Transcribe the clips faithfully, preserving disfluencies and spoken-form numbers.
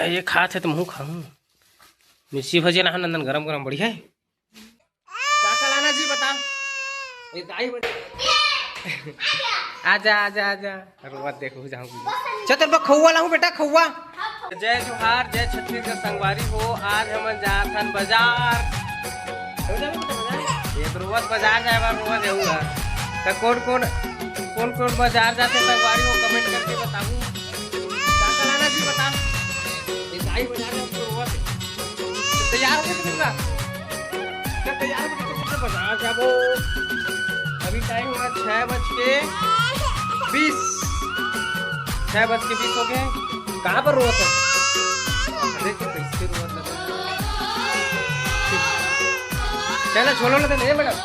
ये खात हे त महूं खाहूं। मिर्ची भजिया लाहूं नंदन, गरम गरम बढ़िया हे। का का लाना जी बता। ए दाई बन- आजा, आजा, आजा। रोवत देखो जाऊंगी। चल तेरे बर खौवा लाहूं बेटा, खौवा। जय जोहार, जय छत्तीसगढ़ संगवारी हो। आज हमन जात हन बाजार। ये तो रोवत बाजार जाए बर रोवत जाऊंगा। त कोन कोन, कोन कोन बाजार जाते संगवारी हो, comment करके बताहू। का का लाना जी बता। ये दाई बाजार में तो रोवत हे। तैयार हो गए तुम लोग? तैयार हो गए तो बाजार जाबो। अभी टाइम हुआ छह बज के बीस, छह बज के बीस हो गए। कहाँ पर रोवत हे? अरे तो कैसे रोवत हे? चलो झोला ला दे ना, ए मैडम,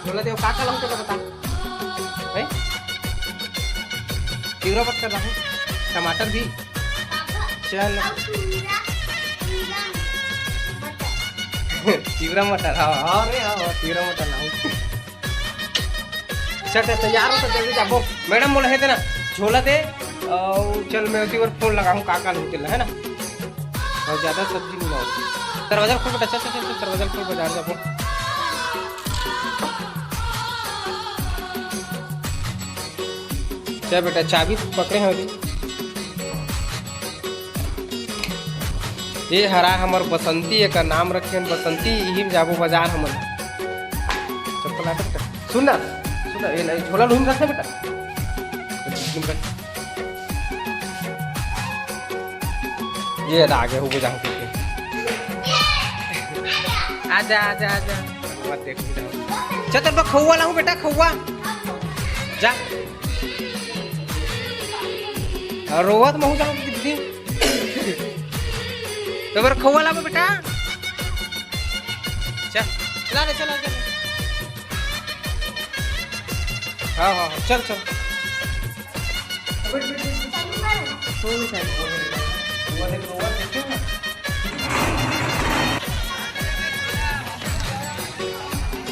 झोला दे, का का लाऊं चलो बता। हैं? खीरा पत्ता लाहूं, टमाटर भी। चल। खीरा मटर, हाँ, हाँ रे, हाँ, हाँ, खीरा मटर लाहूं। चल, चल, तैयार हो तो जल्दी जाबो। मैडम, मोला हे देना, झोला दे, अउ चल, मैं उसी पर फोन लगाहूं, का का लूं तेला, है ना? अउ ज्यादा सब्जी नहीं लाओ। दरवाजा खोल बेटा, चल, चल, चल, चल, दरवाजा खोल, बाजार जाबो। चल बेटा, चाबी पकड़े हंव अभी। ये हरा हमर बसंती, एकर नाम रखे हन बसंती, इही में जाबो बाजार हमन। चप्पल आ बेटा, सुन ना, सुन ना, ये नहीं, झोला लूम रख ना बेटा। ये आगे हो जाऊं। आजा, आजा, आजा। मत देखो। चल, तेरे बर खौवा लाऊं बेटा, खौवा। जा। अउ रोवत महूं जाऊं दीदी। तेरे बर खौवा लाबो बेटा। चल, चला रे, चला, चला। हाँ, हाँ, हाँ, चल, चल।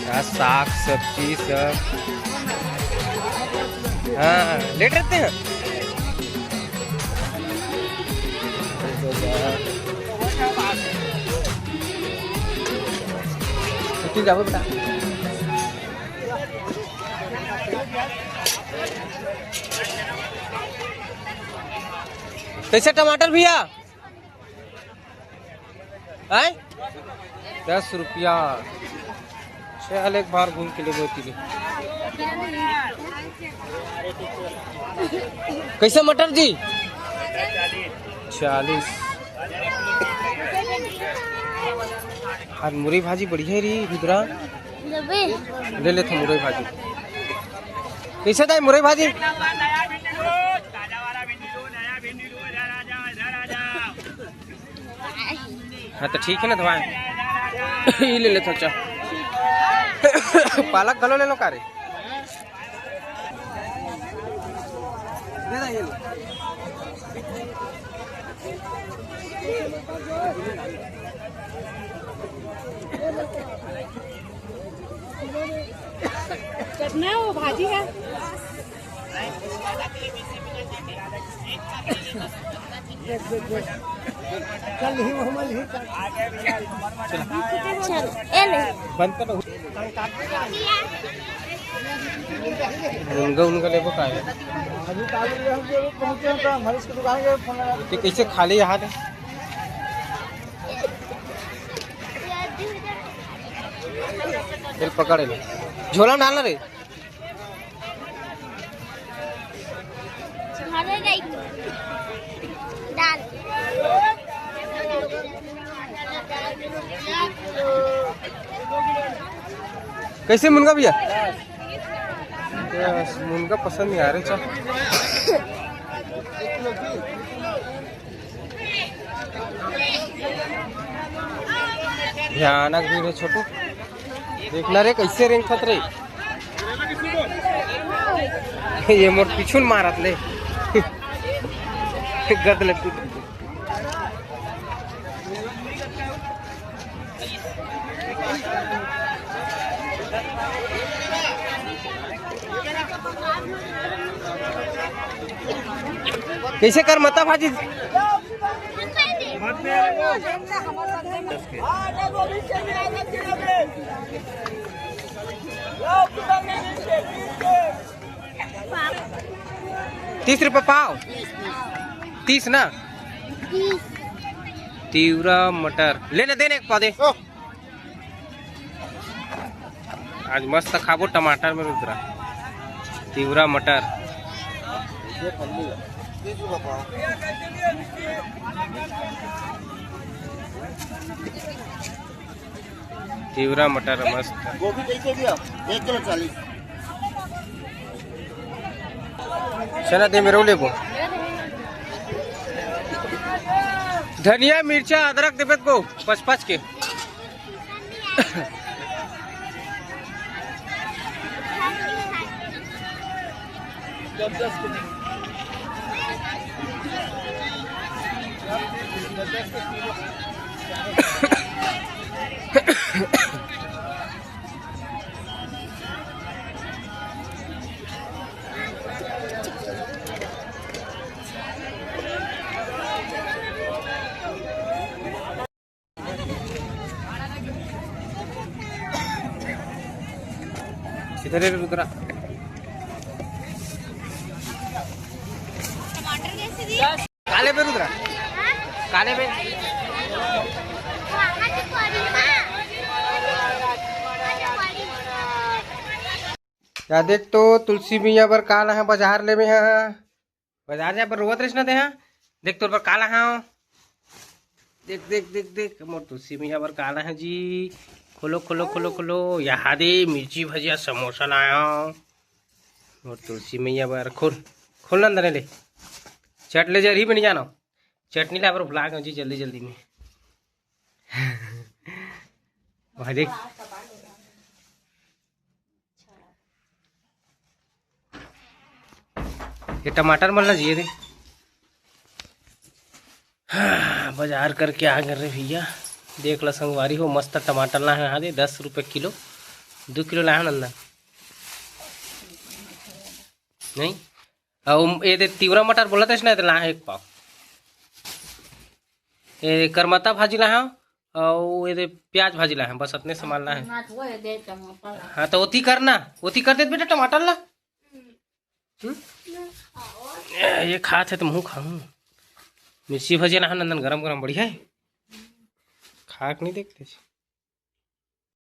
का साग सब्जी सब। हाँ, लेट रहते हैं। छुट्टी जाबो बेटा। कैसे टमाटर भैया? आय? दस रुपया। चल, एक बार घूम के लेबो तिले। कैसे मटर जी? चालीस। आज मुरई भाजी बढ़िया रही, रुद्रा। लेबे? ले लेथन मुरई भाजी। कैसे दाई मुरई भाजी? हाँ, तो ठीक है ना, तो भाई। ये ले लेथन, अच्छा। पालक घलो ले लो का रे? कितना वो भाजी है? चल, ए ले। बंद कर। मुनगा, उनगा लेबो का है? अभी तो आलू ले हम जो पहुंचे हैं तो हमारे इसकी दुकान के फोन लगा। ये कैसे खा ले यहाँ पे? चल पकड़ ले। झोला में डालना रे। डाल। कैसे मुनगा भैया? मुनगा पसंद नहीं आ रहे, चल। भयानक भीड़ है छोटू, देखना रे कैसे रेंगत रे। ये मोर पिछुन मारत ले। गद ले टूट। कइसे करमत्ता भाजी? तीस रुपये पाव। तीस ना। तिवरा मटर लेने देने एक पौधे। आज मस्त खाबो टमाटर में रुद्रा। तिवरा मटर। तिवरा मटर मस्त। गोभी कैसे दिया? एक किलो चालीस। चना दे मेरे लेबो। धनिया, मिर्चा, अदरक देबे को पच पच के। सीधा रे रुद्रा। काले पे रुद्रा। काले पे। या देख तो तुलसी मैया बर का लाहे बाजार ले में हा। बाजार जाए बर रोवत रहिस ना ते हा। देख तोर बर का लाहे हंव। देख, देख, देख, देख, मोर तुलसी मैया बर का लाहे हंव जी। खोलो, खोलो, खोलो, खोलो। यहाँ दे मिर्ची भजिया समोसा लाए हंव। मोर तुलसी मैया बर खोल, खोल नंदन ले। चट ले जरही बनी जानो। चटनी ला बर भुला गंव जी जल्दी, जल्दी में। वहाँ देख। ये टमाटर मन ला जिए दे। हाँ, बाजार करके आ गए रे भैया। देख ला संगवारी हो, मस्त टमाटर ला है, हाँ दे, दस रुपये किलो, दो किलो ला है नंदन। नहीं, अउ ये दे तिवरा मटर बोलत हस ना, ये दे ला है एक पाव। ये करमत्ता भाजी ला है, अउ ये दे प्याज भाजी ला है, बस अतने सामान ला है। ना तो वो ये दे टमाटर ला। हाँ, तो ओती करना, ओती कर देत बेटा टमाटर ला। हम्म? ये खात है तो महूँ खाहूँ। मिर्ची भजिया ना नंदन, गरम गरम बढ़िया है। खा के नहीं देखते।